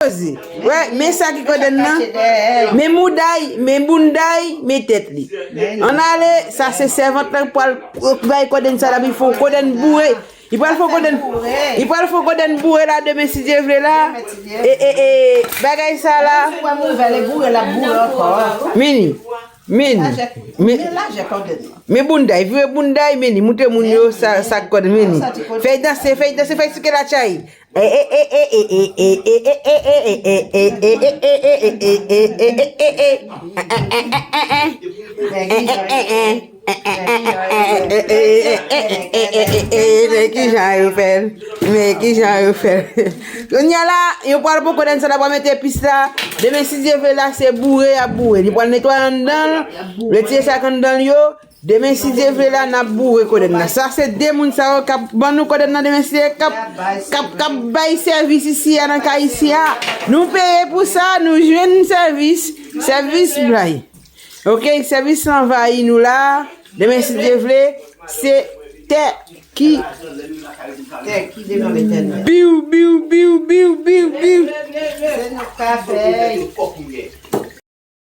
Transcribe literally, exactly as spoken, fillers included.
Wè, men sa ki kodenn nan. Men mouday, men bounday, men tèt li. Ann ale, sa se sèvant lan k pral bay kodenn sa la, pou fè yon kodenn boure. Li pral fè yon kodenn, li pral fè yon kodenn boure la demen si Dye vle la. E, e, e, bagay sa la. Mini, mini, men, men bounday, vire bounday, mini, moutre moun yo sa, sa k kodenn, mini. Fèy danse, fèy danse, fèy sike la chay. Men kijan yo fè l. Men kijan yo fè l. Kounye a la, yo pral pran kodenn sa la, pral mete epis la. Demen, si Dye vle, la se boure y ap boure. Li pral netwaye anndan l, retire sa k anndan l yo. Demen, si Dye vle, la n ap boure kodenn nan. Sa se de moun sa yo k ap ban nou kodenn nan demen, si Dye k ap, k ap, k ap bay sèvis isi a nan kay isi a. Nou peye pou sa, nou jwenn sèvis, sèvis bay. Ok, sèvis anvayi nou la. Demen, si Dye vle, se tè ki. Tè ki devan Letènèl. Biw, biw, biw, biw, biw, biw. Se nou k ka fè.